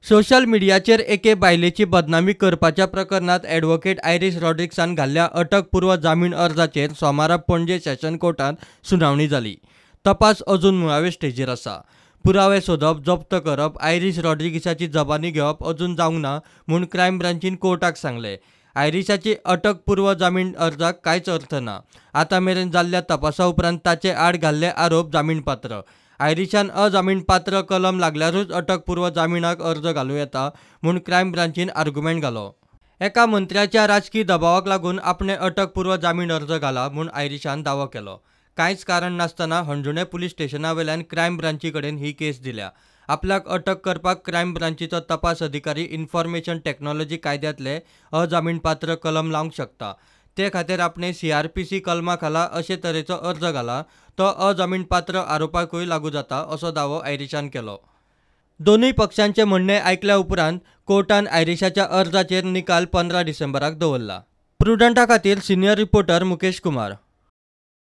Social मिडियाचेर एके बायलेची बदनामी करपाच्या प्रकरणांत ॲडव्होकेट आयरीश रॉड्रिग्सान घाल्ल्या अटकपूर्व जामीन अर्जाचेर सोमारा पणजे सेशन कोर्टांत सुनावणी जाली. तपास अजून मुळावे स्टेजीर आसा. पुरावे सोदप, जप्त करप, आयरीश रॉड्रिग्साची जबानी घेवप अजून जावंक ना म्हूण क्रायम ब्रांचीन कोर्टाक सांगलें. आयरीशाची अटकपूर्व जामीन अर्जाक कांयच अर्थ ना. आतां मेरेन जाल्ल्या तपासा उपरांत ताचे आड घाल्ले आरोप जामीनपात्र. आयरीशान अजामीनपात्र कलम लागल्यारूच अटकपूर्व जामिनाक अर्ज घालूं येता म्हूण क्रायम ब्रांचीन आर्गुमेंट घालो. एका मंत्र्याच्या राजकी दबावाक लागून आपणे अटकपूर्व जामीन अर्ज घाला म्हूण आयरीशान दावो केलो. कांयच कारण नासतना हणजूणें पुलीस स्टेशना वेल्यान क्रायम ब्रांची कडेन ही केस दिल्या. आपल्याक अटक करपाक क्रायम ब्रांचीचो तपास अधिकारी इन्फॉर्मेशन टॅक्नॉलॉजी कायद्यांतले अजामीनपात्र कलम लावंक शकता. ते खातीर आपणे सीआरपीसी कलमा खाला अशे तरेचो अर्ज घाला, तो अजामीनपात्र आरोपाकूय लागू जाता असो दावो आयरीशान केलो. दोनूय पक्षांचे म्हणणें आयकल्या उपरांत कोर्टान आयरीशाच्या अर्जाचेर निकाल 15 डिसेंबराक दवरला. प्रुडंटा खातीर सिनियर रिपोर्टर मुकेश कुमार.